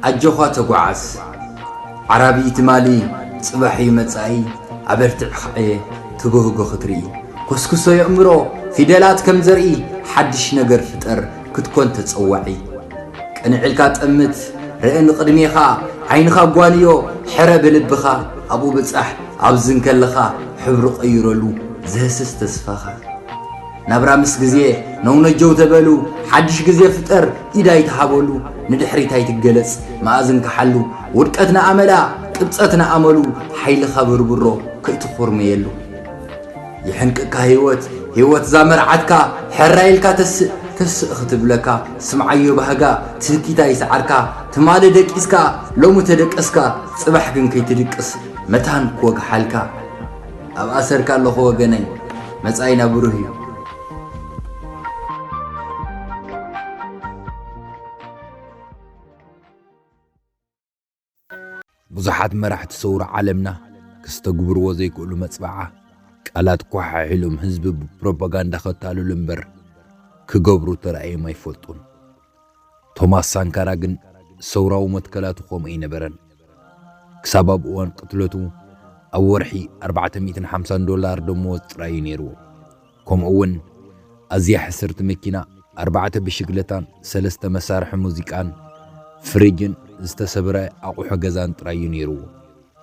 ኣጆኻ ተጓዓዝ ዓራቢ ትማሊ፣ ጽባሕ እዩ መጻኢ። ኣበርትዕ ኸዕየ ትግህጎ ክትርኢ። ኮስኩሶ የእምሮ ፊደላት ከም ዘርኢ፣ ሓድሽ ነገር ፍጠር ክትኮን ተጸዋዒ። ቅንዕ ኢልካ ጠምት፣ ርእ ንቕድሜኻ፣ ዓይንኻ ጓንዮ፣ ሕረ ብልብኻ፣ ኣብኡ ብጻሕ፣ ኣብዚ እንከለኻ ሕብሩ ቀይረሉ፣ ዘህስስ ተስፋኻ። ናብራ ምስ ግዜ ነውነጀው ተበሉ፣ ሓድሽ ግዜ ፍጠር፣ ኢድ ኣይትሃበሉ፣ ንድሕሪት ኣይትገለጽ፣ መኣዝን ክሓሉ፣ ውድቀት ንኣመላ፣ ቅብጸት ንኣመሉ፣ ሓይልኻ ብርብሮ ከይትኾርመየሉ። ይሕንቅካ ህይወት፣ ህይወት ዛመርዓትካ፣ ሕራይ ኢልካ ተስእ፣ ተስእ ክትብለካ፣ ስምዓዮ ባህጋ፣ ትህኪታ ይስዓርካ፣ ትማሊ ደቂስካ፣ ሎሚ ተደቀስካ፣ ጽባሕ ግን ከይትድቅስ፣ መታን ክወግሓልካ። ኣብ ኣሰርካ ኣለኹ ወገነይ፣ መጻኢና ብሩህ እዩ። ብዙሓት መራሕቲ ሰውራ ዓለምና ክስተግብርዎ ዘይክእሉ መጽበዓ ቃላት ኳሓሒሎም ህዝቢ ብፕሮፓጋንዳ ከታልሉ እምበር ክገብሩ ተራእዮም ኣይፈልጡን። ቶማስ ሳንካራ ግን ሰውራዊ መትከላቱ ከምኡ ኣይነበረን። ክሳብ ኣብ እዋን ቅትለቱ ኣብ ወርሒ ኣርባዕተ ሚእትን ሓምሳን ዶላር ደመወዝ ጥራይ እዩ ነይርዎ። ከምኡ እውን ኣዝያ ሕስርቲ መኪና፣ ኣርባዕተ ብሽግለታን ሰለስተ መሳርሒ ሙዚቃን ፍሪጅን ዝተሰብረ ኣቑሑ ገዛን ጥራይ እዩ ነይርዎ።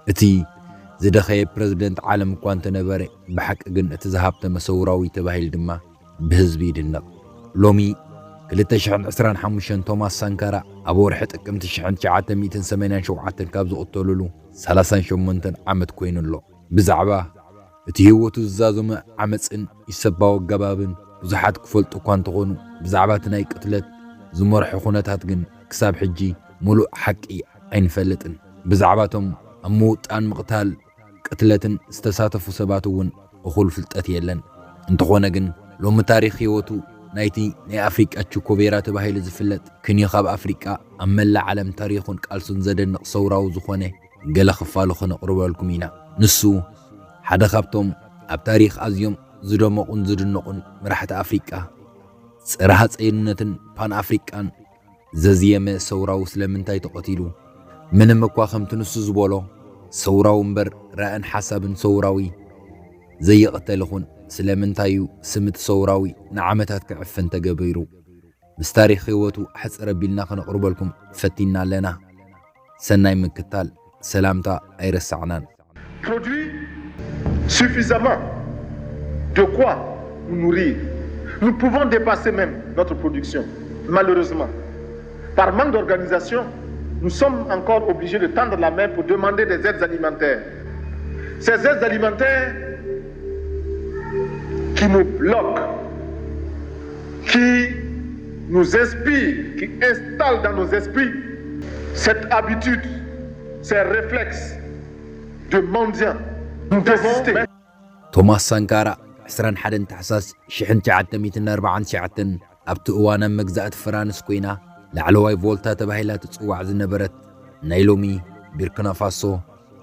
እቲ ዝደኸየ ፕረዚደንት ዓለም እኳ እንተነበረ፣ ብሓቂ ግን እቲ ዝሃብተመ ሰውራዊ ተባሂሉ ድማ ብህዝቢ ይድነቕ። ሎሚ ክልተ ሽሕን ዕስራን ሓሙሽተን ቶማስ ሳንካራ ኣብ ወርሒ ጥቅምቲ ሽሕን ትሽዓተ ሚእትን ሰማንያን ሸውዓተን ካብ ዝቕተሉሉ ሰላሳን ሸሞንተን ዓመት ኮይኑ ኣሎ። ብዛዕባ እቲ ህይወቱ ዝዛዘመ ዓመጽን ኢሰባዊ ኣገባብን ብዙሓት ክፈልጡ እኳ እንተኾኑ፣ ብዛዕባ እቲ ናይ ቅትለት ዝመርሖ ኩነታት ግን ክሳብ ሕጂ ምሉእ ሓቂ ኣይንፈልጥን። ብዛዕባቶም ኣብ ምውጣን ምቕታል ቅትለትን ዝተሳተፉ ሰባት እውን እኹል ፍልጠት የለን። እንተኾነ ግን፣ ሎሚ ታሪኽ ህይወቱ ናይቲ ናይ ኣፍሪቃ ቹኮቬራ ተባሂሉ ዝፍለጥ ክንዮ ካብ ኣፍሪቃ ኣብ መላእ ዓለም ታሪኹን ቃልሱን ዘደንቕ ሰውራዊ ዝኾነ ገለ ክፋሉ ክነቕርበልኩም ኢና። ንሱ ሓደ ካብቶም ኣብ ታሪኽ ኣዝዮም ዝደመቑን ዝድነቑን መራሕቲ ኣፍሪቃ፣ ጸረ ሃጸይነትን ፓን ኣፍሪቃን ዘዝየመ ሰውራዊ ስለምንታይ ተቐቲሉ? ምንም እኳ ከምቲ ንሱ ዝበሎ ሰውራዊ እምበር ራእን ሓሳብን ሰውራዊ ዘይቕተል ይኹን፣ ስለምንታይ እዩ ስም እቲ ሰውራዊ ንዓመታት ክዕፈን ተገቢሩ? ምስ ታሪኽ ህይወቱ ሕጽር ኣቢልና ከነቕርበልኩም ፈቲና ኣለና። ሰናይ ምክታል፣ ሰላምታ ኣይረሳዕናን። Produit suffisamment de quoi nous nourrir. Nous pouvons dépasser même notre production. Malheureusement, par manque d'organisation, nous sommes encore obligés de tendre la main pour demander des aides alimentaires. Ces aides alimentaires qui nous bloquent, qui nous inspirent, qui installent dans nos esprits cette habitude, ces réflexes de mendiants. Nous devons ቶማስ ሳንካራ ዕስራን ሓደን ታሕሳስ ሽሕን ትሽዓተ ሚእትን ኣርባዓን ትሽዓተን ኣብቲ እዋን ኣብ መግዛእቲ ፍራንስ ኮይና ላዕለዋይ ቮልታ ተባሂላ ትጽዋዕ ዝነበረት ናይ ሎሚ ቢርኪና ፋሶ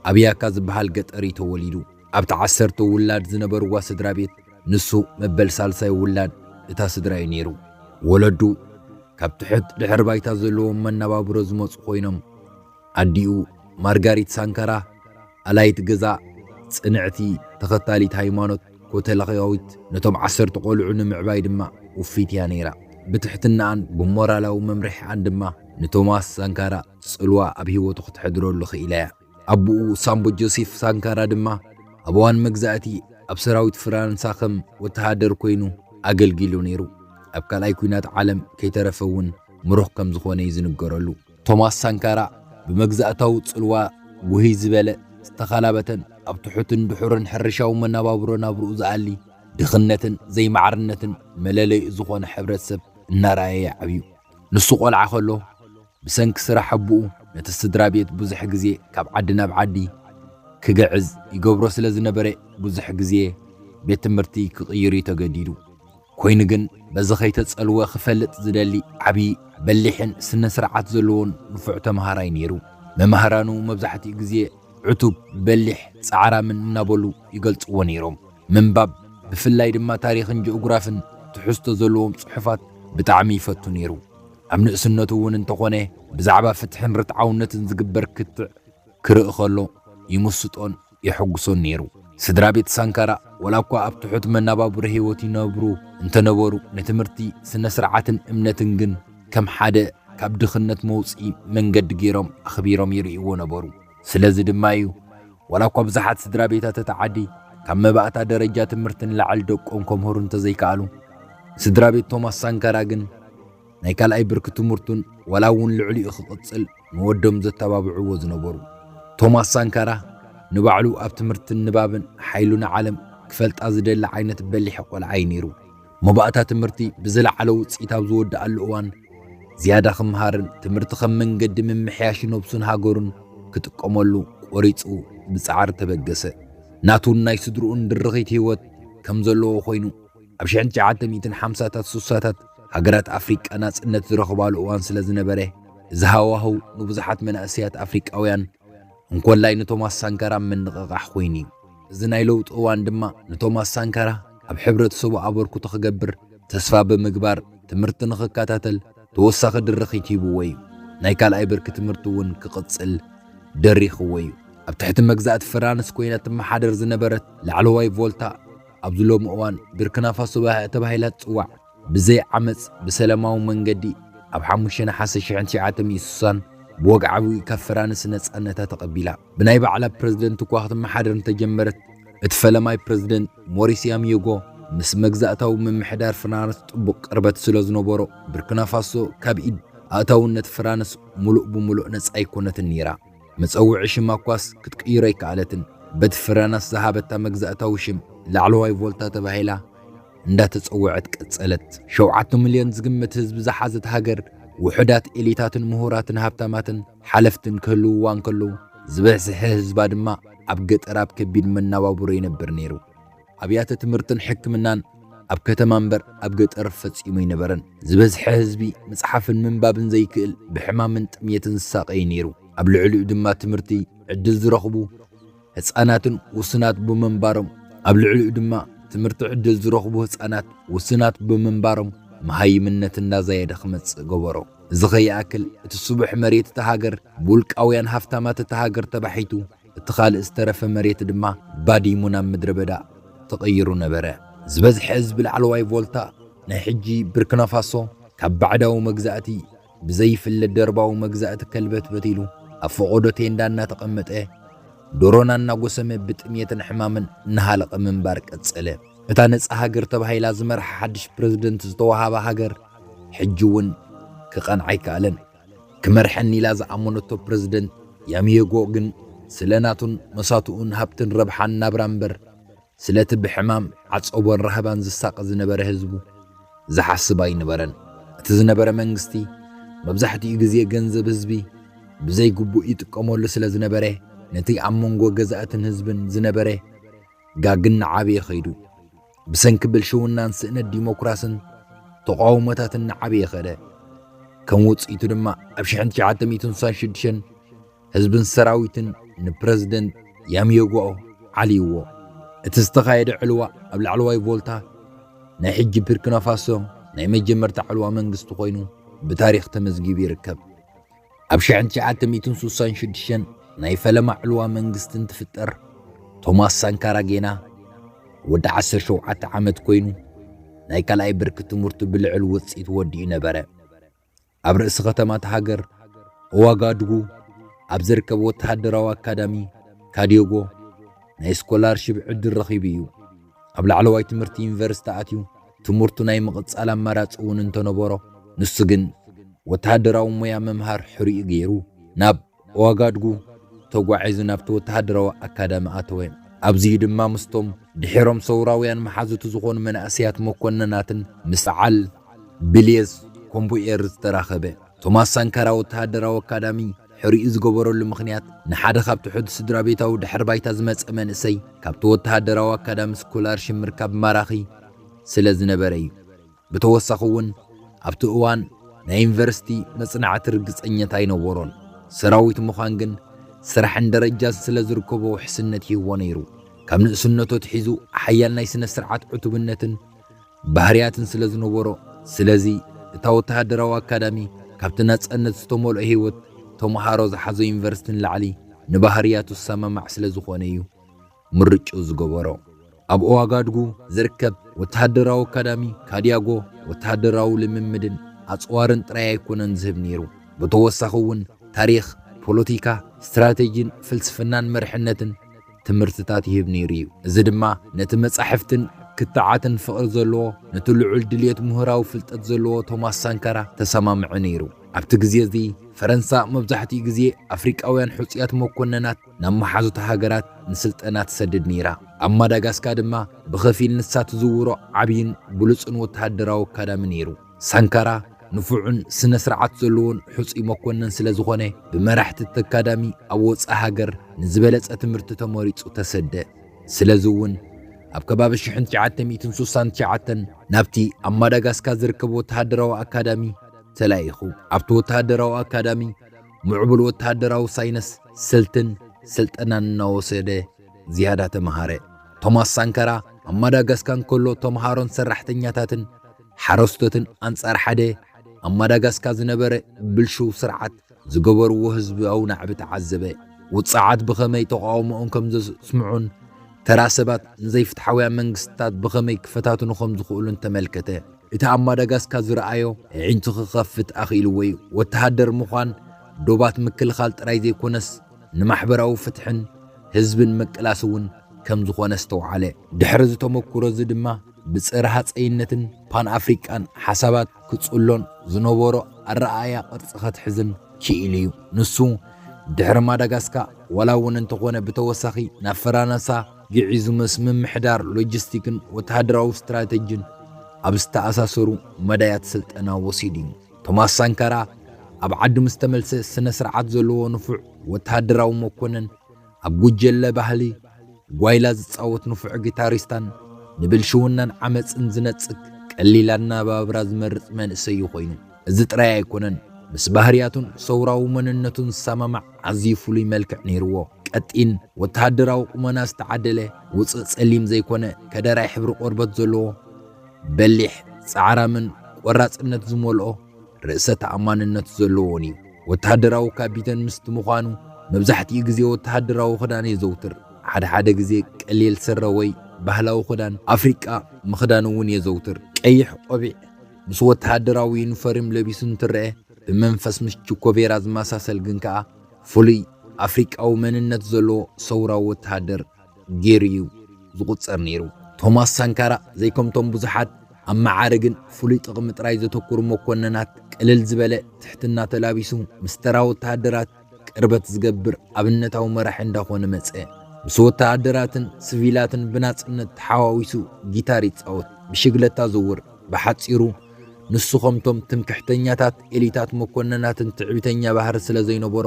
ኣብ ያካ ዝበሃል ገጠር እዩ ተወሊዱ። ኣብቲ ዓሰርተ ውላድ ዝነበርዋ ስድራ ቤት ንሱ መበል ሳልሳይ ውላድ እታ ስድራ እዩ ነይሩ። ወለዱ ካብ ትሑት ድሕሪ ባይታ ዘለዎም መነባብሮ ዝመጹ ኮይኖም ኣዲኡ ማርጋሪት ሳንካራ ኣላይት ገዛ፣ ጽንዕቲ፣ ተኸታሊት ሃይማኖት ኮቶሊካዊት፣ ነቶም ዓሰርተ ቆልዑ ንምዕባይ ድማ ውፊት እያ ነይራ። ብትሕትናኣን ብሞራላዊ መምርሒኣን ድማ ንቶማስ ሳንካራ ጽልዋ ኣብ ህይወቱ ክትሕድረሉ ክኢላ እያ። ኣቦኡ ሳምቦ ጆሴፍ ሳንካራ ድማ ኣብ እዋን መግዛእቲ ኣብ ሰራዊት ፍራንሳ ከም ወተሃደር ኮይኑ ኣገልጊሉ ነይሩ። ኣብ ካልኣይ ኲናት ዓለም ከይተረፈ እውን ምሩኽ ከም ዝኾነ እዩ ዝንገረሉ። ቶማስ ሳንካራ ብመግዛእታዊ ጽልዋ ጉህይ ዝበለ ዝተኻላበተን ኣብ ትሑትን ድሑርን ሕርሻዊ መነባብሮ ናብርኡ ዝኣሊ ድኽነትን ዘይማዕርነትን መለለይኡ ዝኾነ ሕብረተሰብ እናረኣየ እዩ ዓብዩ። ንሱ ቆልዓ ከሎ ብሰንኪ ስራሕ ኣቦኡ ነቲ ስድራ ቤት ብዙሕ ግዜ ካብ ዓዲ ናብ ዓዲ ክግዕዝ ይገብሮ ስለ ዝነበረ ብዙሕ ግዜ ቤት ትምህርቲ ክቕይር እዩ ተገዲዱ። ኮይኑ ግን በዚ ከይተጸልወ ክፈልጥ ዝደሊ ዓቢ በሊሕን ስነ ስርዓት ዘለዎን ንፉዕ ተምሃራይ ነይሩ። መማህራኑ መብዛሕትኡ ግዜ ዕቱብ፣ በሊሕ፣ ጻዕራምን እናበሉ ይገልጽዎ ነይሮም። ምንባብ ብፍላይ ድማ ታሪኽን ጂኦግራፍን ትሕዝቶ ዘለዎም ጽሑፋት ብጣዕሚ ይፈቱ ነይሩ። ኣብ ንእስነቱ እውን እንተኾነ ብዛዕባ ፍትሕን ርትዓውነትን ዝግበር ክትዕ ክርኢ ከሎ ይምስጦን የሐጉሶን ነይሩ። ስድራ ቤት ሳንካራ ዋላ እኳ ኣብ ትሑት መናባብሮ ህይወት ይነብሩ እንተነበሩ፣ ንትምህርቲ፣ ስነ ስርዓትን እምነትን ግን ከም ሓደ ካብ ድኽነት መውፅኢ መንገዲ ገይሮም ኣኽቢሮም ይርእይዎ ነበሩ። ስለዚ ድማ እዩ ዋላ እኳ ብዙሓት ስድራ ቤታት እቲ ዓዲ ካብ መባእታ ደረጃ ትምህርቲ ንላዕሊ ደቆም ከምህሩ እንተዘይከኣሉ፣ ስድራ ቤት ቶማስ ሳንካራ ግን ናይ ካልኣይ ብርኪ ትምህርቱን ዋላ እውን ልዕሊኡ ክቕጽል ንወዶም ዘተባብዕዎ ዝነበሩ። ቶማስ ሳንካራ ንባዕሉ ኣብ ትምህርትን ንባብን ሓይሉ ንዓለም ክፈልጣ ዝደሊ ዓይነት በሊሕ ቆልዓ እዩ ነይሩ። መባእታ ትምህርቲ ብዝለዓለ ውፅኢት ኣብ ዝወድኣሉ እዋን ዝያዳ ክምሃርን ትምህርቲ ከም መንገዲ ምምሕያሽ ነብሱን ሃገሩን ክጥቀመሉ ቆሪፁ ብፃዕሪ ተበገሰ። ናቱን ናይ ስድርኡን ድርኺት ህይወት ከም ዘለዎ ኮይኑ ኣብ ሽሕን ትሽዓተ ሚእትን ሓምሳታት ሱሳታት ሃገራት ኣፍሪቃ ናጽነት ዝረኽባሉ እዋን ስለ ዝነበረ፣ እዚ ሃዋህው ንብዙሓት መናእሰያት ኣፍሪቃውያን እንኮላይ ንቶማስ ሳንካራ ምንቕቓሕ ኮይኑ እዩ። እዚ ናይ ለውጢ እዋን ድማ ንቶማስ ሳንካራ ኣብ ሕብረተሰቡ ኣበርክቶ ክገብር ተስፋ ብምግባር ትምህርቲ ንኽከታተል ተወሳኺ ድርኺት ሂብዎ እዩ። ናይ ካልኣይ ብርኪ ትምህርቲ እውን ክቕጽል ደሪኽዎ እዩ። ኣብ ትሕቲ መግዛእቲ ፍራንስ ኮይና ትመሓደር ዝነበረት ላዕለዋይ ቮልታ ኣብዚ ሎሚ እዋን ብርኪና ፋሶ ተባሂላ ትጽዋዕ ብዘይ ዓመጽ ብሰላማዊ መንገዲ ኣብ ሓሙሽተ ነሓሰ ሽሕን ትሽዓተ ሚእትን ስሳን ብወግዓዊ ካብ ፍራንስ ነጻነታ ተቐቢላ። ብናይ ባዕላ ፕረዚደንት እኳ ክትመሓደር እንተጀመረት፣ እቲ ፈለማይ ፕረዚደንት ሞሪስ ያሚዮጎ ምስ መግዛእታዊ ምምሕዳር ፍራንስ ጥቡቕ ቅርበት ስለ ዝነበሮ፣ ብርኪና ፋሶ ካብ ኢድ ኣእታውነት ፍራንስ ሙሉእ ብሙሉእ ነጻ ኣይኮነትን ነይራ። መጸውዒ ሽማ እኳስ ክትቅይሮ ኣይከኣለትን። በቲ ፍራንስ ዝሃበታ መግዛእታዊ ሽም ላዕለዋይ ቮልታ ተባሂላ እንዳተጸውዐት ቀጸለት። ሸውዓተ ሚልዮን ዝግመት ህዝቢ ዝሓዘት ሃገር፣ ውሑዳት ኤሊታትን ምሁራትን ሃብታማትን ሓለፍትን ክህልውዋ እንከለዉ፣ ዝበዝሐ ህዝባ ድማ ኣብ ገጠር ኣብ ከቢድ መነባብሮ ይነብር ነይሩ። ኣብያተ ትምህርትን ሕክምናን ኣብ ከተማ እምበር ኣብ ገጠር ፈጺሙ ኣይነበረን። ዝበዝሐ ህዝቢ ምጽሓፍን ምንባብን ዘይክእል፣ ብሕማምን ጥምየትን ዝሳቐይ ነይሩ። ኣብ ልዕሊኡ ድማ ትምህርቲ ዕድል ዝረኽቡ ህጻናትን ውሱናት ብምንባሮም፣ ኣብ ልዕሊኡ ድማ ትምህርቲ ዕድል ዝረኽቡ ህጻናት ውሱናት ብምንባሮም፣ መሃይምነት እንዳዛየደ ክመጽእ ገበሮ። እዚ ከይኣክል፣ እቲ ስቡሕ መሬት እታ ሃገር ብውልቃውያን ሃፍታማት እታ ሃገር ተባሒቱ፣ እቲ ካልእ ዝተረፈ መሬት ድማ ባዲሙ ናብ ምድረ በዳ ተቐይሩ ነበረ። ዝበዝሐ ህዝቢ ላዕለዋይ ቮልታ፣ ናይ ሕጂ ብርኪና ፋሶ፣ ካብ ባዕዳዊ መግዛእቲ ብዘይፍለጥ ደርባዊ መግዛእቲ ከልበትበት ኢሉ፣ ኣብ ፈቐዶ ቴንዳ እናተቐመጠ፣ ዶሮና እናጎሰመ ብጥምየትን ሕማምን እናሃለቐ ምንባር ቀጸለ። እታ ነጻ ሃገር ተባሂላ ዝመርሓ ሓድሽ ፕረዚደንት ዝተዋሃባ ሃገር፣ ሕጂ እውን ክቐንዓ ኣይከኣለን። ክመርሐኒ ኢላ ዝኣመነቶ ፕረዚደንት ያሚየጎ ግን ስለ ናቱን መሳትኡን ሃብትን ረብሓን ናብራ እምበር ስለቲ ብሕማም ዓጸቦን ራህባን ዝሳቐ ዝነበረ ህዝቡ ዝሓስብ ኣይነበረን። እቲ ዝነበረ መንግስቲ መብዛሕትኡ ግዜ ገንዘብ ህዝቢ ብዘይ ግቡእ ይጥቀመሉ ስለ ዝነበረ ነቲ ኣብ መንጎ ገዛእትን ህዝብን ዝነበረ ጋግ እናዓበየ ኸይዱ። ብሰንኪ ብልሽውናን ስእነት ዲሞክራስን ተቓውሞታትን እናዓበየ ኸደ። ከም ውጽኢቱ ድማ ኣብ ሽሕን ትሽዓተ ሚእትን ስሳን ሽዱሽተን ህዝብን ሰራዊትን ንፕረዚደንት ያሚዮጎ ዓልይዎ። እቲ ዝተኻየደ ዕልዋ ኣብ ላዕለዋይ ቮልታ ናይ ሕጂ ቡርኪና ፋሶ ናይ መጀመርታ ዕልዋ መንግስቲ ኮይኑ ብታሪኽ ተመዝጊቡ ይርከብ። ኣብ ሽሕን ትሽዓተ ሚእትን ስሳን ሽዱሽተን ናይ ፈለማ ዕልዋ መንግስቲ እንትፍጠር ቶማስ ሳንካራ ጌና ወዲ ዓሰርተ ሸውዓተ ዓመት ኮይኑ ናይ ካልኣይ ብርኪ ትምህርቱ ብልዑል ውጽኢት ወዲኡ ነበረ። ኣብ ርእሲ ከተማ እታ ሃገር ኦዋጋድጉ ኣብ ዝርከብ ወተሃደራዊ ኣካዳሚ ካዲዮጎ ናይ ስኮላርሺፕ ዕድል ረኺቡ እዩ። ኣብ ላዕለዋይ ትምህርቲ ዩኒቨርሲቲ ኣትዩ ትምህርቱ ናይ ምቕጻል ኣማራጺ እውን እንተነበሮ፣ ንሱ ግን ወተሃደራዊ ሞያ ምምሃር ሕሪኡ ገይሩ ናብ ኦዋጋድጉ ተጓዒዙ ናብቲ ወተሃደራዊ ኣካዳሚ ኣተወ። ኣብዚዩ ድማ ምስቶም ድሒሮም ሰውራውያን መሓዙቱ ዝኾኑ መናእሰያት መኮንናትን ምስ በዓል ብልየዝ ኮምቡኤር ዝተራኸበ። ቶማስ ሳንካራ ወተሃደራዊ ኣካዳሚ ሕሪኡ ዝገበረሉ ምኽንያት ንሓደ ካብ ትሑት ስድራ ቤታዊ ድሕር ባይታ ዝመጸ መንእሰይ ካብቲ ወተሃደራዊ ኣካዳሚ ስኮላርሺፕ ምርካብ ማራኺ ስለ ዝነበረ እዩ። ብተወሳኺ እውን ኣብቲ እዋን ናይ ዩኒቨርሲቲ መጽናዕቲ ርግጸኛታት ኣይነበሮን። ሰራዊት ምዃን ግን ስራሕን ደረጃን ስለ ዝርከቦ ውሕስነት ይህቦ ነይሩ። ካብ ንእስነቱ ኣትሒዙ ሓያል ናይ ስነ ስርዓት ዕቱብነትን ባህርያትን ስለ ዝነበሮ፣ ስለዚ እታ ወተሃደራዊ ኣካዳሚ ካብቲ ናጽነት ዝተመልኦ ህይወት ተምሃሮ ዝሓዞ ዩኒቨርሲቲ ንላዕሊ ንባህርያቱ ዝሰማማዕ ስለ ዝኾነ እዩ ምርጭኡ ዝገበሮ። ኣብ ኦዋጋድጉ ዝርከብ ወተሃደራዊ ኣካዳሚ ካዲያጎ ወተሃደራዊ ልምምድን ኣጽዋርን ጥራይ ኣይኮነን ዝህብ ነይሩ። ብተወሳኺ እውን ታሪኽ፣ ፖለቲካ፣ ስትራቴጂን ፍልስፍናን መርሕነትን ትምህርትታት ይህብ ነይሩ እዩ። እዚ ድማ ነቲ መጻሕፍትን ክትዓትን ፍቕሪ ዘለዎ፣ ነቲ ልዑል ድልየት ምሁራዊ ፍልጠት ዘለዎ ቶማስ ሳንካራ ተሰማምዐ ነይሩ። ኣብቲ ግዜ እዚ ፈረንሳ መብዛሕትኡ ግዜ ኣፍሪቃውያን ሕጹያት መኮነናት ናብ መሓዙት ሃገራት ንስልጠና ትሰድድ ነይራ። ኣብ ማዳጋስካ ድማ ብኸፊል ንሳ ትዝውሮ ዓብይን ብሉጽን ወተሃደራዊ ኣካዳሚ ነይሩ። ሳንካራ ንፉዕን ስነ ስርዓት ዘለዎን ሕጹይ መኮነን ስለ ዝኾነ፣ ብመራሕቲ እቲ ኣካዳሚ ኣብ ወጻኢ ሃገር ንዝበለጸ ትምህርቲ ተመሪጹ ተሰደ። ስለዚ እውን ኣብ ከባቢ ሽሕን ትሽዓተ ሚእትን ስሳን ትሽዓተን ናብቲ ኣብ ማዳጋስካ ዝርከብ ወተሃደራዊ ኣካዳሚ ተላኢኹ። ኣብቲ ወተሃደራዊ ኣካዳሚ ምዕቡል ወተሃደራዊ ሳይንስ፣ ስልትን ስልጠናን እናወሰደ ዝያዳ ተምሃረ። ቶማስ ሳንካራ ኣብ ማዳጋስካ እንከሎ፣ ተምሃሮን ሰራሕተኛታትን ሓረስቶትን ኣንጻር ሓደ ኣብ ማዳጋስካ ዝነበረ ብልሽው ስርዓት ዝገበርዎ ህዝባዊ ናዕቢ ተዓዘበ። ውጽዓት ብኸመይ ተቓውሞኦም ከም ዘስምዑን ተራ ሰባት ንዘይፍትሓውያን መንግስታት ብኸመይ ክፈታትኑ ከም ዝኽእሉን ተመልከተ። እቲ ኣብ ማዳጋስካር ዝረኣዮ ኣዒንቱ ክኸፍት ኣኽኢልዎ እዩ። ወተሃደር ምዃን ዶባት ምክልኻል ጥራይ ዘይኮነስ፣ ንማሕበራዊ ፍትሕን ህዝብን ምቅላስ እውን ከም ዝኾነ ኣስተውዓለ። ድሕሪ እዚ ተመኩሮ እዚ ድማ፣ ብጸረ ሃጸይነትን ፓን ኣፍሪቃን ሓሳባት ክጽሎን ዝነበሮ ኣረኣእያ ቅርጺ ከትሕዝን ክኢሉ እዩ። ንሱ ድሕሪ ማዳጋስካ ዋላ እውን እንተኾነ ብተወሳኺ ናብ ፈራንሳ ግዒዙ ምስ ምምሕዳር ሎጂስቲክን ወተሃደራዊ ስትራተጂን ኣብ ዝተኣሳሰሩ መዳያት ስልጠና ወሲዱ እዩ። ቶማስ ሳንካራ ኣብ ዓዱ ምስ ተመልሰ ስነ ስርዓት ዘለዎ ንፉዕ ወተሃደራዊ መኮነን፣ ኣብ ጉጀለ ባህሊ ጓይላ ዝጻወት ንፉዕ ጊታሪስታን ንብልሽውናን ዓመጽን ዝነጽግ ቀሊል ኣነባብራ ዝመርጽ መንእሰይ እዩ ኮይኑ። እዚ ጥራይ ኣይኮነን፣ ምስ ባህርያቱን ሰውራዊ መንነቱን ዝሰማማዕ ኣዝዩ ፍሉይ መልክዕ ነይርዎ። ቀጢን፣ ወተሃደራዊ ቁመና ዝተዓደለ፣ ውጹእ ጸሊም ዘይኮነ ከደራይ ሕብሪ ቆርበት ዘለዎ፣ በሊሕ፣ ጻዕራምን ቆራጽነት ዝመልኦ ርእሰ ተኣማንነት ዘለዎን እዩ። ወተሃደራዊ ካፒተን ምስቲ ምዃኑ፣ መብዛሕትኡ ግዜ ወተሃደራዊ ክዳን የዘውትር። ሓደ ሓደ ግዜ ቀሊል ስረ ወይ ባህላዊ ክዳን ኣፍሪቃ ምኽዳን እውን የዘውትር። ቀይሕ ቆቢዕ ምስ ወተሃደራዊ ዩኒፎርም ለቢሱ እንትረአ፣ ብመንፈስ ምስ ቹኮቬራ ዝመሳሰል ግን ከኣ ፍሉይ ኣፍሪቃዊ መንነት ዘለዎ ሰውራዊ ወተሃደር ገይሩ እዩ ዝቑጸር ነይሩ። ቶማስ ሳንካራ ዘይከምቶም ብዙሓት ኣብ መዓርግን ፍሉይ ጥቕሚ ጥራይ ዘተኩሩ መኮንናት፣ ቅልል ዝበለ ትሕትና ተላቢሱ፣ ምስ ተራ ወተሃደራት ቅርበት ዝገብር ኣብነታዊ መራሒ እንዳኾነ መጸ። ምስ ወተሃደራትን ስቪላትን ብናጽነት ተሓዋዊሱ ጊታር ይጻወት፣ ብሽግለታ ዝውር። ብሓጺሩ፣ ንሱ ከምቶም ትምክሕተኛታት ኤሊታት መኮንናትን ትዕቢተኛ ባህሪ ስለ ዘይነበሮ፣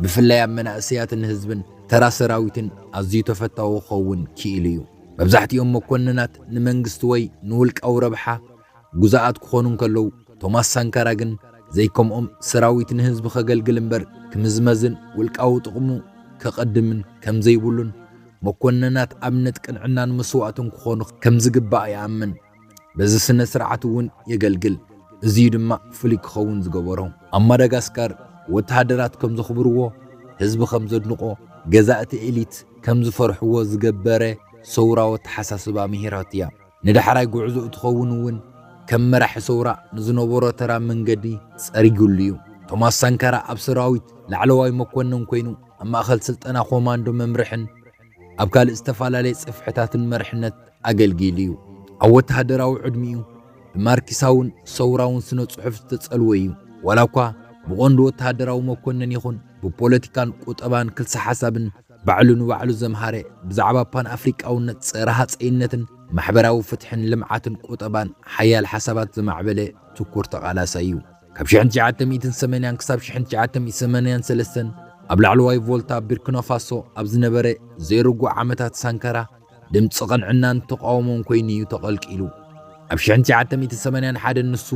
ብፍላይ ኣብ መናእሰያትን ህዝብን ተራ ሰራዊትን ኣዝዩ ተፈታዊ ክኸውን ክኢሉ እዩ። መብዛሕትኦም መኮንናት ንመንግስቲ ወይ ንውልቃዊ ረብሓ ግዙኣት ክኾኑ እንከለዉ፣ ቶማስ ሳንካራ ግን ዘይከምኦም ሰራዊት ንህዝቢ ከገልግል እምበር ክምዝመዝን ውልቃዊ ጥቕሙ ከቐድምን ከም ዘይብሉን፣ መኮንናት ኣብነት ቅንዕናን መስዋእትን ክኾኑ ከም ዝግባእ ይኣምን። በዚ ስነ ስርዓት እውን የገልግል። እዚ ድማ ፍሉይ ክኸውን ዝገበሮ፣ ኣብ ማዳጋስካር ወተሃደራት ከም ዘኽብርዎ፣ ህዝቢ ከም ዘድንቆ፣ ገዛእቲ ኤሊት ከም ዝፈርሕዎ ዝገበረ ሰውራዊ ኣተሓሳስባ ምሂራቱ እያ። ንዳሕራይ ጉዕዞኡ ትኸውን እውን ከም መራሒ ሰውራ ንዝነበሮ ተራ መንገዲ ጸሪጉሉ እዩ። ቶማስ ሳንካራ ኣብ ሰራዊት ላዕለዋይ መኮንን ኮይኑ፣ ኣብ ማእከል ስልጠና ኮማንዶ መምርሕን ኣብ ካልእ ዝተፈላለየ ጽፍሕታትን መርሕነት ኣገልጊሉ እዩ። ኣብ ወተሃደራዊ ዕድሚኡ ብማርክሳውን ሰውራውን ስነ ጽሑፍ ዝተጸልወ እዩ። ዋላ እኳ ብቐንዱ ወተሃደራዊ መኮንን ይኹን ብፖለቲካን ቁጠባን ክልሰ ሓሳብን ባዕሉ ንባዕሉ ዘምሃረ፣ ብዛዕባ ፓን ኣፍሪቃውነት፣ ጸረ ሃጸይነትን ማሕበራዊ ፍትሕን ልምዓትን ቁጠባን ሓያል ሓሳባት ዘማዕበለ ትኩር ተቓላሳይ እዩ። ካብ ሽሕን ትሽዓተ ሚእትን ሰማንያን ክሳብ ሽሕን ትሽዓተ ሚእትን ሰማንያን ሰለስተን ኣብ ላዕለዋይ ቮልታ ቡርኪና ፋሶ ኣብ ዝነበረ ዘይርጉእ ዓመታት ሳንካራ ድምፂ ቅንዕናን ተቃውሞን ኮይኑ እዩ ተቐልቂሉ። ኣብ ሽሕን ትሽዓተ ሚእትን ሰማንያን ሓደን ንሱ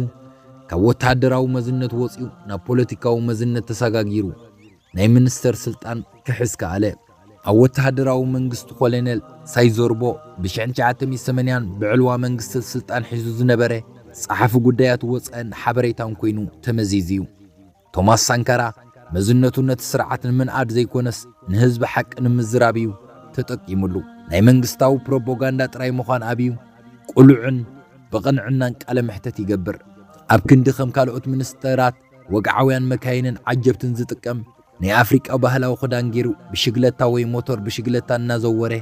ካብ ወተሃደራዊ መዝነት ወፂኡ ናብ ፖለቲካዊ መዝነት ተሰጋጊሩ ናይ ሚኒስተር ስልጣን ክሕዝ ከኣለ። ኣብ ወተሃደራዊ መንግስቲ ኮሎኔል ሳይዞርቦ ብሽሕን ትሽዓተ ሚእትን ሰማንያን ብዕልዋ መንግስቲ ስልጣን ሒዙ ዝነበረ ጸሓፊ ጉዳያት ወጻእን ሓበሬታን ኮይኑ ተመዚዙ እዩ። ቶማስ ሳንካራ መዝነቱ ነቲ ስርዓት ንምንኣድ ዘይኮነስ ንህዝቢ ሓቂ ንምዝራብ እዩ ተጠቂሙሉ። ናይ መንግስታዊ ፕሮፓጋንዳ ጥራይ ምዃን ኣብዩ ቁሉዕን ብቕንዕናን ቃለ መሕተት ይገብር። ኣብ ክንዲ ከም ካልኦት ሚኒስተራት ወግዓውያን መካይንን ዓጀብትን ዝጥቀም ናይ ኣፍሪቃ ባህላዊ ክዳን ገይሩ ብሽግለታ ወይ ሞተር ብሽግለታ እናዘወረ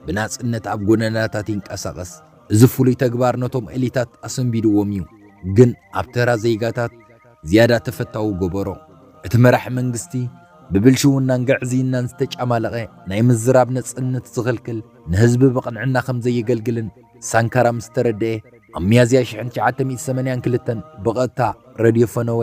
ብናጽነት ኣብ ጎደናታት ይንቀሳቐስ። እዚ ፍሉይ ተግባር ነቶም ኤሊታት ኣሰንቢድዎም እዩ፣ ግን ኣብ ተራ ዜጋታት ዝያዳ ተፈታዊ ገበሮ። እቲ መራሒ መንግስቲ ብብልሽውናን ግዕዝይናን ዝተጫማለቐ ናይ ምዝራብ ነጽነት ዝኽልክል ንህዝቢ ብቕንዕና ከም ዘየገልግልን ሳንካራ ምስ ተረድኤ ኣብ ሚያዝያ ሽሕን ትሽዓተ ሚእቲ ሰማንያን ክልተን ብቐጥታ ረድዮ ፈነወ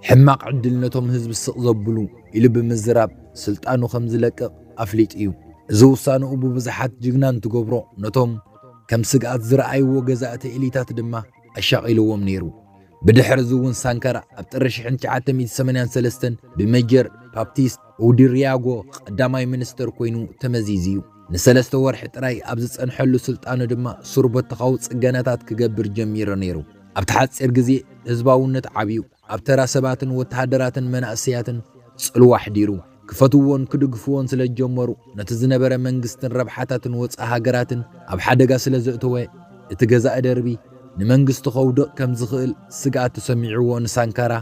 ሕማቕ ዕድል ነቶም ህዝቢ ስቕ ዘብሉ ኢሉ ብምዝራብ ስልጣኑ ከም ዝለቅቕ ኣፍሊጡ እዩ። እዚ ውሳንኡ ብብዙሓት ጅግና እንትገብሮ ነቶም ከም ስግኣት ዝረኣይዎ ገዛእቲ ኤሊታት ድማ ኣሻቒልዎም ነይሩ። ብድሕሪ እዚ እውን ሳንካራ ኣብ ጥሪ ሽሕን ትሽዓተ ሚእቲ ሰማንያን ሰለስተን ብሜጀር ባፕቲስት ኡዲሪያጎ ቀዳማይ ሚኒስተር ኮይኑ ተመዚዙ እዩ። ንሰለስተ ወርሒ ጥራይ ኣብ ዝጸንሐሉ ስልጣኑ ድማ ሱር በተኻዊ ጽገናታት ክገብር ጀሚሩ ነይሩ። ኣብቲ ሓጺር ግዜ ህዝባውነት ዓብዩ ኣብ ተራ ሰባትን ወተሃደራትን መናእሰያትን ጽልዋ ኣሕዲሩ። ክፈትዎን ክድግፍዎን ስለ ዝጀመሩ ነቲ ዝነበረ መንግስትን ረብሓታትን ወጻኢ ሃገራትን ኣብ ሓደጋ ስለ ዘእተወ እቲ ገዛኢ ደርቢ ንመንግስቱ ከውድቕ ከም ዝኽእል ስግኣት ተሰሚዕዎ ንሳንካራ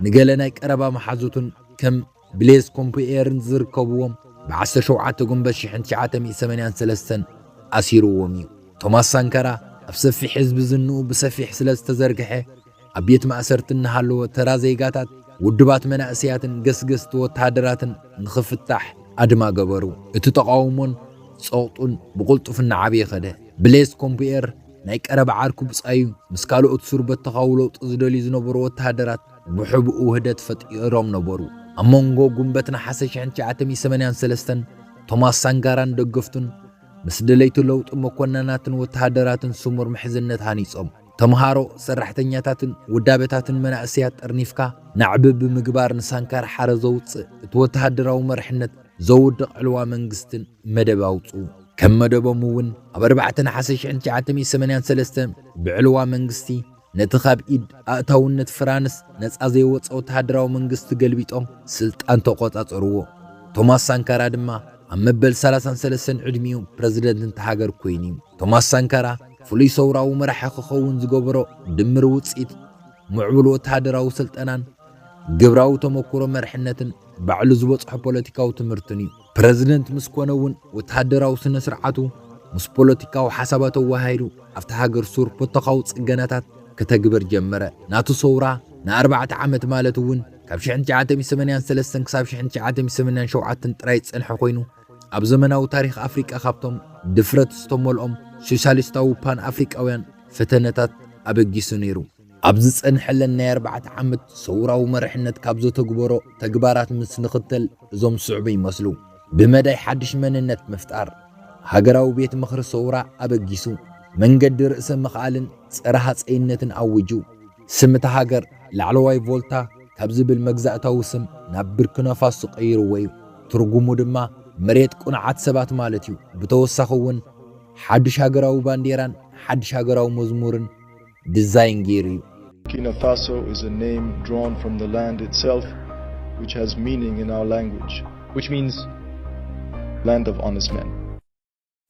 ንገለ ናይ ቀረባ መሓዙቱን ከም ብሌዝ ኮምፒኤርን ዝርከብዎም ብ ዓሰርተ ሸውዓተ ጉንበት ሽሕን ትሽዓተ ሚእቲ ሰማንያን ሰለስተን ኣሲርዎም እዩ። ቶማስ ሳንካራ ኣብ ሰፊሕ ህዝቢ ዝንኡ ብሰፊሕ ስለ ዝተዘርግሐ ኣብ ቤት ማእሰርቲ እናሃለወ ተራ ዜጋታት ውድባት መናእሰያትን ገስገስቲ ወተሃደራትን ንኽፍታሕ ኣድማ ገበሩ። እቲ ተቓውሞን ጸቕጡን ብቕልጡፍ እናዓበየ ኸደ። ብሌዝ ኮምፒኤር ናይ ቀረባ ዓርኩ ብጻዩ ምስ ካልኦት ሱር በተኻዊ ለውጢ ዝደልዩ ዝነበሩ ወተሃደራት ብሕቡእ ውህደት ፈጢሮም ነበሩ። ኣብ መንጎ ጉንበት ነሓሰ ሽሕን ትሽዓተ ሚእቲ ሰማንያን ሰለስተን ቶማስ ሳንካራን ደገፍቱን ምስ ደለይቲ ለውጢ መኮንናትን ወተሃደራትን ስሙር ምሕዝነት ሃኒጾም። ተምሃሮ፣ ሰራሕተኛታትን ውዳበታትን መናእሰያት ጠርኒፍካ ናዕቢ ብምግባር ንሳንካራ ሓረ ዘውጽእ እቲ ወተሃደራዊ መርሕነት ዘውድቕ ዕልዋ መንግስትን መደብ ኣውጽኡ። ከም መደቦም እውን ኣብ ኣርባዕተ ነሓሰ ሽሕን ትሽዓተ ሚእቲ ሰማንያን ሰለስተን ብዕልዋ መንግስቲ ነቲ ካብ ኢድ ኣእታውነት ፍራንስ ነጻ ዘይወጸ ወተሃደራዊ መንግስቲ ገልቢጦም ስልጣን ተቖጻጸርዎ። ቶማስ ሳንካራ ድማ ኣብ መበል ሰላሳን ሰለስተን ዕድሚኡ ፕረዚደንት እታ ሃገር ኮይኑ እዩ። ቶማስ ሳንካራ ፍሉይ ሰውራዊ መራሒ ክኸውን ዝገበሮ ድምር ውጽኢት ምዕቡል ወተሃደራዊ ስልጠናን ግብራዊ ተመክሮ መርሕነትን ባዕሉ ዝበጽሖ ፖለቲካዊ ትምህርትን እዩ። ፕረዚደንት ምስ ኮነ እውን ወተሃደራዊ ስነ ስርዓቱ ምስ ፖለቲካዊ ሓሳባቱ ኣወሃሂዱ ኣብታ ሃገር ሱር ፖለቲካዊ ጽገናታት ከተግብር ጀመረ። ናቱ ሰውራ ንኣርባዕተ ዓመት ማለት እውን ካብ ሽሕን ትሽዓተ ሚእቲ ሰማንያን ሰለስተን ክሳብ ሽሕን ትሽዓተ ሚእቲ ሰማንያን ሸውዓተን ጥራይ ዝጸንሐ ኮይኑ ኣብ ዘመናዊ ታሪኽ ኣፍሪቃ ካብቶም ድፍረት ዝተመልኦም ሶሻሊስታዊ ፓን ኣፍሪቃውያን ፈተነታት ኣበጊሱ ነይሩ። ኣብ ዝጸንሐለን ናይ ኣርባዕተ ዓመት ሰውራዊ መርሕነት ካብ ዘተግበሮ ተግባራት ምስ ንኽተል እዞም ዝስዕቡ ይመስሉ። ብመዳይ ሓድሽ መንነት ምፍጣር፣ ሃገራዊ ቤት ምኽሪ ሰውራ ኣበጊሱ መንገዲ ርእሰ ምኽኣልን ጸረ ሃጸይነትን ኣዊጁ። ስም እታ ሃገር ላዕለዋይ ቮልታ ካብ ዝብል መግዛእታዊ ስም ናብ ብርኪና ፋሶ ቀይርዎ እዩ። ትርጉሙ ድማ መሬት ቅኑዓት ሰባት ማለት እዩ። ብተወሳኺ እውን ሓድሽ ሃገራዊ ባንዴራን ሓድሽ ሃገራዊ መዝሙርን ዲዛይን ገይሩ እዩ። Burkina Faso is a name drawn from the land itself, which has meaning in our language. Which means, Land of honest men.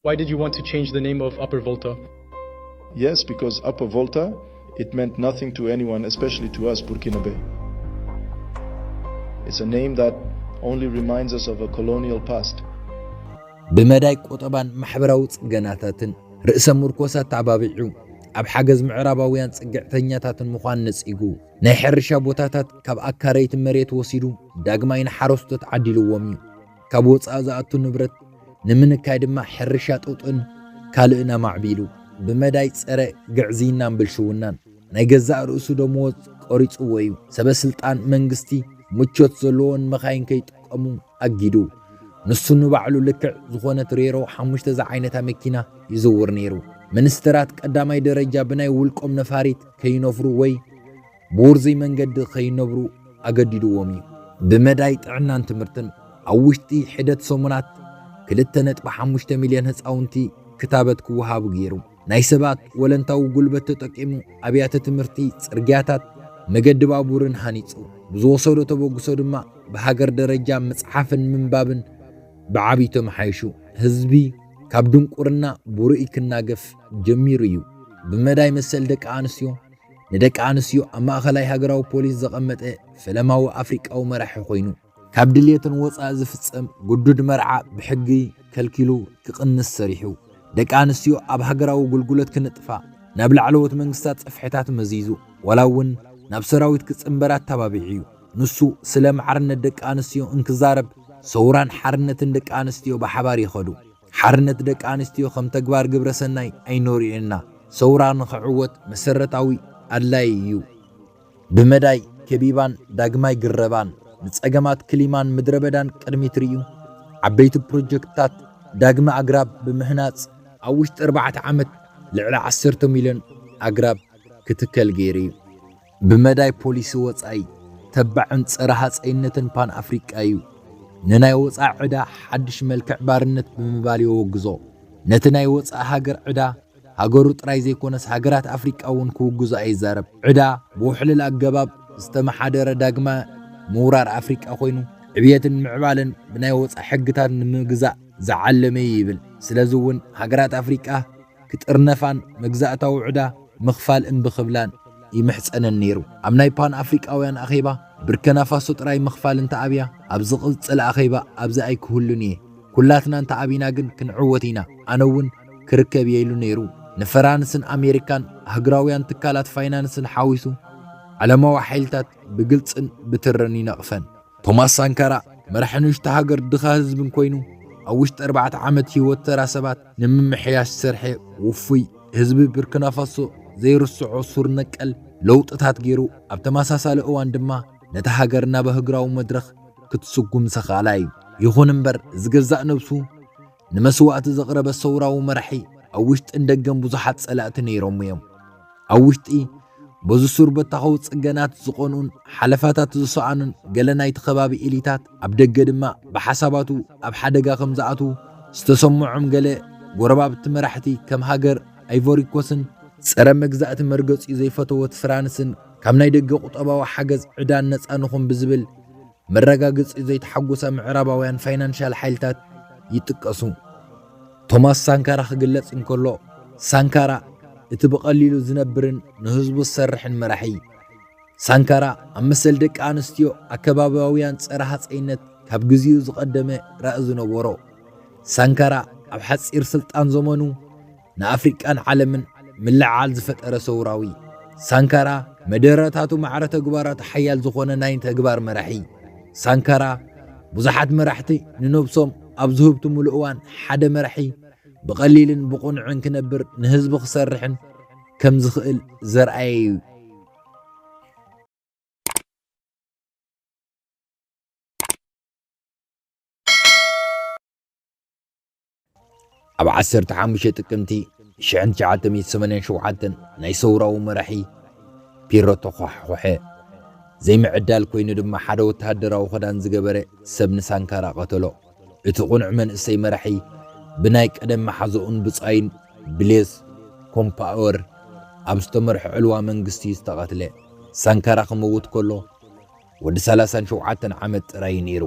Why did you want to change the name of Upper Volta? Yes, because Upper Volta, it meant nothing to anyone, especially to us Burkinabe. It's a name that only reminds us of a colonial past. ብመዳይ ቆጠባን ማሕበራዊ ጽገናታትን ርእሰ ምርኮሳ ኣተዓባቢዑ ኣብ ሓገዝ ምዕራባውያን ጽግዕተኛታትን ምዃን ነጺጉ ናይ ሕርሻ ቦታታት ካብ ኣካረይቲ መሬት ወሲዱ ዳግማይ ንሓረስቶት ዓዲልዎም እዩ። ካብ ወጻኢ ዝኣቱ ንብረት ንምንካይ ድማ ሕርሻ ጡጥን ካልእን ኣማዕቢሉ ብመዳይ ጸረ ግዕዝይናን ብልሽውናን ናይ ገዛእ ርእሱ ደመወዝ ቆሪጽዎ እዩ። ሰበ ስልጣን መንግስቲ ምቾት ዘለዎን መኻይን ከይጥቀሙ ኣጊዱ። ንሱ ንባዕሉ ልክዕ ዝኾነት ሬሮ ሓሙሽተ ዝዓይነታ መኪና ይዝውር ነይሩ። ሚኒስትራት ቀዳማይ ደረጃ ብናይ ውልቆም ነፋሪት ከይነፍሩ ወይ ብውርዙይ መንገዲ ከይነብሩ ኣገዲድዎም እዩ። ብመዳይ ጥዕናን ትምህርትን ኣብ ውሽጢ ሕደት ሰሙናት ክልተ ነጥቢ ሓሙሽተ ሚልዮን ህፃውንቲ ክታበት ክወሃቡ ገይሩ። ናይ ሰባት ወለንታዊ ጉልበት ተጠቂሙ ኣብያተ ትምህርቲ፣ ጽርግያታት፣ መገዲ ባቡርን ሃኒጹ። ብዝወሰዶ ተበግሶ ድማ ብሃገር ደረጃ ምጽሓፍን ምንባብን ብዓብዩ ተመሓይሹ። ህዝቢ ካብ ድንቁርና ብርኡይ ክናገፍ ጀሚሩ እዩ። ብመዳይ መሰል ደቂ ኣንስትዮ፣ ንደቂ ኣንስትዮ ኣብ ማእኸላይ ሃገራዊ ፖሊስ ዘቐመጠ ፈለማዊ ኣፍሪቃዊ መራሒ ኮይኑ፣ ካብ ድልየተን ወጻኢ ዝፍጸም ግዱድ መርዓ ብሕጊ ከልኪሉ ክቕንስ ሰሪሑ። ደቂ ኣንስትዮ ኣብ ሃገራዊ ኣገልግሎት ክንጥፋ ናብ ላዕለዎት መንግስታት ጽፍሕታት መዚዙ፣ ዋላ እውን ናብ ሰራዊት ክጽንበር ኣተባቢዑ እዩ። ንሱ ስለ ማዕርነት ደቂ ኣንስትዮ እንክዛረብ፣ ሰውራን ሓርነትን ደቂ ኣንስትዮ ብሓባር ይኸዱ። ሓርነት ደቂ ኣንስትዮ ከም ተግባር ግብረ ሰናይ ኣይንርእዮን ኢና። ሰውራ ንኽዕወት መሰረታዊ ኣድላዪ እዩ። ብመዳይ ከቢባን ዳግማይ ግረባን፣ ንጸገማት ክሊማን ምድረ በዳን ቅድሚት ርእዩ፣ ዓበይቲ ፕሮጀክትታት ዳግመ ኣግራብ ብምህናጽ፣ ኣብ ውሽጢ ኣርባዕተ ዓመት ልዕሊ ዓሰርተ ሚልዮን ኣግራብ ክትከል ገይሩ እዩ። ብመዳይ ፖሊሲ ወጻኢ፣ ተባዕን ጸረ ሃጸይነትን ፓን ኣፍሪቃ እዩ። ንናይ ወጻኢ ዕዳ ሓድሽ መልክዕ ባርነት ብምባል የወግዞ። ነቲ ናይ ወጻኢ ሃገር ዕዳ ሃገሩ ጥራይ ዘይኮነስ ሃገራት ኣፍሪቃ እውን ክውግዞ ኣይዛረብ። ዕዳ ብውሕልል ኣገባብ ዝተመሓደረ ዳግመ ምውራር ኣፍሪቃ ኮይኑ፣ ዕብየትን ምዕባለን ብናይ ወጻኢ ሕግታት ንምግዛእ ዝዓለመ እዩ ይብል። ስለዚ እውን ሃገራት ኣፍሪቃ ክጥርነፋን መግዛእታዊ ዕዳ ምኽፋል እምቢ ክብላን ይምሕጸነን ነይሩ። ኣብ ናይ ፓን ኣፍሪቃውያን ኣኼባ ብርኪና ፋሶ ጥራይ ምኽፋል እንተኣብያ፣ ኣብ ዝቕጽል ኣኼባ ኣብዚ ኣይክህሉን እየ። ኩላትና እንተኣቢና ግን ክንዕወት ኢና። ኣነ እውን ክርከብ እየ ኢሉ ነይሩ። ንፈራንስን ኣሜሪካን ኣህጉራውያን ትካላት ፋይናንስን ሓዊሱ ዓለማዊ ሓይልታት ብግልጽን ብትርን ይነቕፈን። ቶማስ ሳንካራ መራሒ ንእሽቶ ሃገር ድኻ ህዝብን ኮይኑ፣ ኣብ ውሽጢ ኣርባዕተ ዓመት ህይወት ተራ ሰባት ንምምሕያሽ ዝሰርሐ ውፉይ፣ ህዝቢ ብርኪና ፋሶ ዘይርስዖ ሱር ነቀል ለውጥታት ገይሩ፣ ኣብ ተመሳሳሊ እዋን ድማ ነታ ሃገር ናብ ኣህጉራዊ መድረኽ ክትስጉም ዝኸኣላ እዩ። ይኹን እምበር፣ እዚ ገዛእ ነብሱ ንመስዋእቲ ዘቕረበ ሰውራዊ መራሒ ኣብ ውሽጥን ደገን ብዙሓት ጸላእቲ ነይሮም እዮም። ኣብ ውሽጢ በዚ ሱር በታኸዊ ጽገናት ዝቐንኡን ሓለፋታት ዝሰኣኑን ገለ ናይቲ ከባቢ ኤሊታት፣ ኣብ ደገ ድማ ብሓሳባቱ ኣብ ሓደጋ ከም ዝኣትዉ ዝተሰምዖም ገለ ጎረባብቲ መራሕቲ፣ ከም ሃገር ኣይቮሪኮስን ጸረ መግዛእቲ መርገጺኡ ዘይፈተወት ፍራንስን ካብ ናይ ደገ ቁጠባዊ ሓገዝ ዕዳን ነጻ ንኹን ብዝብል መረጋገጺ ዘይተሓጎሳ ምዕራባውያን ፋይናንሻል ሓይልታት ይጥቀሱ። ቶማስ ሳንካራ ክግለጽ እንከሎ፣ ሳንካራ እቲ ብቐሊሉ ዝነብርን ንህዝቡ ዝሰርሕን መራሒ። ሳንካራ ኣብ መሰል ደቂ ኣንስትዮ ኣከባቢያውያን ጸረ ሃጸይነት ካብ ግዜኡ ዝቐደመ ራኢ ዝነበሮ። ሳንካራ ኣብ ሓጺር ስልጣን ዘመኑ ንኣፍሪቃን ዓለምን ምልዕዓል ዝፈጠረ ሰውራዊ። ሳንካራ መደረታቱ ማዕረ ተግባራቱ ሓያል ዝኾነ ናይ ተግባር መራሒ። ሳንካራ ብዙሓት መራሕቲ ንነብሶም ኣብ ዝህብትሙሉ እዋን ሓደ መራሒ ብቐሊልን ብቕኑዕን ክነብር ንህዝቢ ክሰርሕን ከም ዝኽእል ዘርኣየ እዩ። ኣብ ዓሰርተ ሓሙሽተ ጥቅምቲ ሽሕን ትሽዓተ ሚእትን ሰማንያን ሸውዓተን ናይ ሰውራዊ መራሒ ፒሮ ተኳሕኮሐ። ዘይምዕዳል ኮይኑ ድማ ሓደ ወተሃደራዊ ክዳን ዝገበረ ሰብ ንሳንካራ ቀተሎ። እቲ ቁኑዕ መንእሰይ መራሒ ብናይ ቀደም መሓዝኡን ብጻዩን ብሌዝ ኮምፓወር ኣብ ዝተመርሐ ዕልዋ መንግስቲ ዝተቐትለ። ሳንካራ ክመውት ከሎ ወዲ ሰላሳን ሸውዓተን ዓመት ጥራይ እዩ ነይሩ።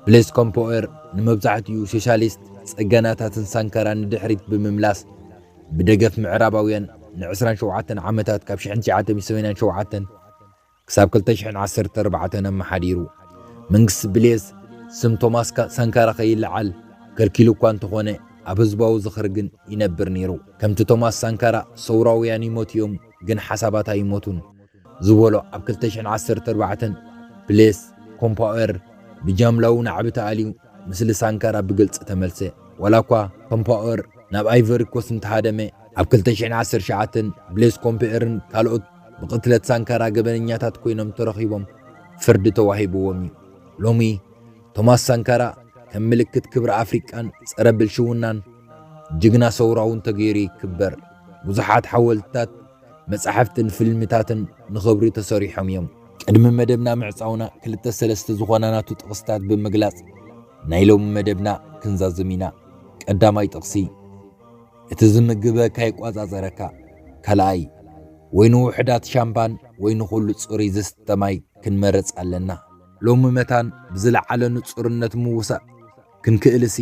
ብሌዝ ኮምፓወር ንመብዛሕትኡ ሶሻሊስት ጸገናታትን ሳንካራ ንድሕሪት ብምምላስ ብደገፍ ምዕራባውያን ንዕስራን ሸውዓተን ዓመታት ካብ ሽሕን ትሽዓተ ሚእትን ሰማንያን ሸውዓተን ክሳብ ክልተ ሽሕን ዓሰርተ ኣርባዕተን ኣመሓዲሩ። መንግስቲ ብሌዝ ስም ቶማስ ካ-፣ ሳንካራ ከይለዓል ከልኪሉ እኳ እንተኾነ ኣብ ህዝባዊ ዝኽሪ ግን ይነብር ነይሩ። ከምቲ ቶማስ ሳንካራ ሰውራውያን ይሞቱ እዮም ግን ሓሳባት ኣይሞቱን ዝበሎ ኣብ ክልተ ሽሕን ዓሰርተ ኣርባዕተን ብሌዝ ኮምፓወር ብጃምላዊ ናዕቢ ተኣልዩ ምስሊ ሳንካራ ብግልጺ ተመልሰ። ዋላ እኳ ኮምፓወር ናብ ኣይቨሪ ኮስት እንተሃደመ፣ ኣብ ክልተ ሽሕን ዓሰርተ ትሽዓተን ብሌዝ ኮምፓወርን ካልኦት ብቅትለት ሳንካራ ገበነኛታት ኮይኖም ተረኺቦም ፍርዲ ተዋሂብዎም እዩ። ሎሚ ቶማስ ሳንካራ ከም ምልክት ክብሪ ኣፍሪቃን ጸረ ብልሽውናን ጅግና ሰውራውን ተገይሩ ይክበር። ብዙሓት ሓወልትታት፣ መጻሕፍትን ፊልምታትን ንኽብሪ ተሰሪሖም እዮም። ቅድሚ መደብና ምዕጻውና ክልተ ሰለስተ ዝኾና ናቱ ጥቕስታት ብምግላጽ ናይ ሎሚ መደብና ክንዛዝም ኢና። ቀዳማይ ጥቕሲ፣ እቲ ዝምግበካ ይቋጻጸረካ። ካልኣይ፣ ወይ ንውሑዳት ሻምፓን ወይ ንኹሉ ጽሩይ ዝስተ ማይ ክንመርጽ ኣለና። ሎሚ መታን ብዝለዓለ ንጹርነት ምውሳእ ክንክእልሲ፣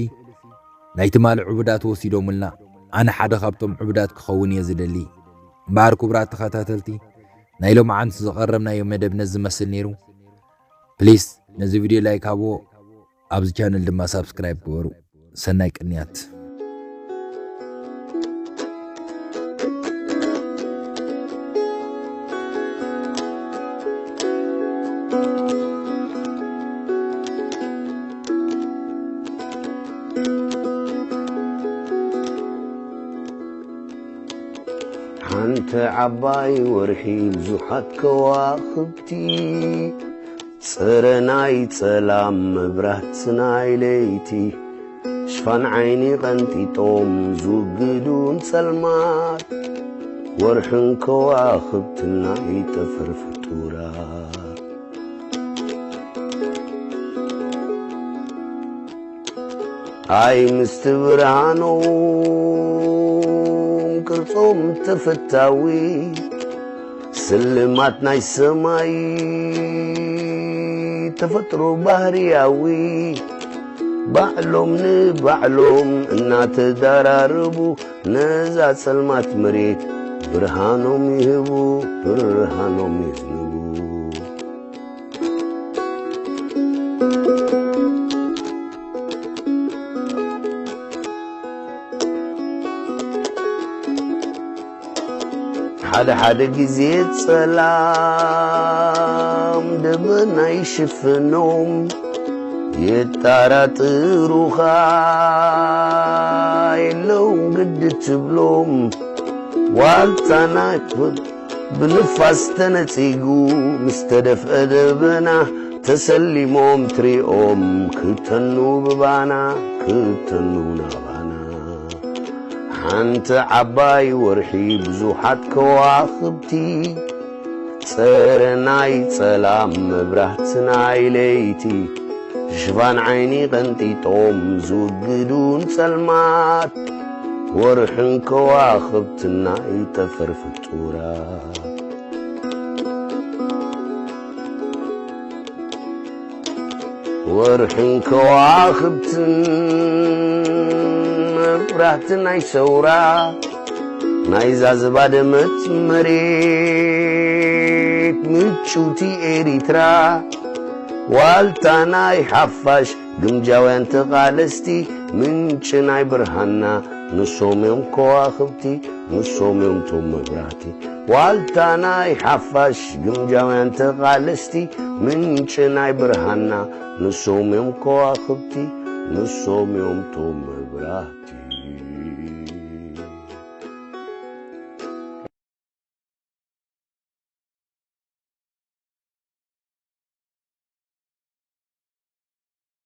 ናይ ትማሊ ዕቡዳት ወሲዶምልና፣ ኣነ ሓደ ካብቶም ዕቡዳት ክኸውን እየ ዝደሊ። እምበኣር ክቡራት ተኸታተልቲ፣ ናይ ሎማዓንቲ ዝቐረብናዮ መደብ ነዚ ዝመስል ነይሩ። ፕሊስ ነዚ ቪድዮ ላይክ ሃብዎ፣ ኣብዚ ቻነል ድማ ሳብስክራይብ ግበሩ። ሰናይ ቅንያት። ሓንቲ ዓባይ ወርሒ ብዙሓት ከዋኽብቲ፣ ጸረ ናይ ጸላም መብራት ናይ ለይቲ፣ ሽፋን ዓይኒ ቀንጢጦም ዝውግዱን ጸልማት፣ ወርሕን ከዋኽብትን ናይ ጠፈር ፍጡራት። ኣይ ምስቲ ብርሃኖም ቅርጾም ተፈታዊ፣ ስልማት ናይ ሰማይ ተፈጥሮ ባህርያዊ፣ ባዕሎም ንባዕሎም እናተዳራረቡ፣ ነዛ ጸልማት መሬት ብርሃኖም ይህቡ፣ ብርሃኖም የዝንቡ። ሓደ ሓደ ግዜ ጸላም ደበና ይሽፍኖም፣ የጣራጥሩኻ የለውን ግዲ ትብሎም። ዋልታ ናይ ብ-፣ ብንፋስ ተነጺጉ ምስ ተደፍአ ደበና፣ ተሰሊሞም ትሪኦም ክተኑ ብባና፣ ክተኑ ናባና። ሓንቲ ዓባይ ወርሒ ብዙሓት ከዋኽብቲ፣ ጸረ ናይ ጸላም መብራህቲ ናይ ለይቲ፣ ሽፋን ዓይኒ ቀንጢጦም ዝውግዱን ጸልማት፣ ወርሕን ከዋኽብትን ናይ ጠፈር ፍጡራት። ወርሕን ከዋኽብትን መብራህቲ ናይ ሰውራ፣ ናይዛ ዝባደመት መሬት ምጭውቲ ኤሪትራ፣ ዋልታ ናይ ሓፋሽ ግምጃውያን ተቓለስቲ፣ ምንጪ ናይ ብርሃንና ንሶም እዮም ከዋኽብቲ፣ ንሶም እዮም ቶም መብራህቲ። ዋልታ ናይ ሓፋሽ ግምጃውያን ተቓለስቲ፣ ምንጪ ናይ ብርሃንና ንሶም እዮም ከዋኽብቲ፣ ንሶም እዮም ቶም መብራህቲ።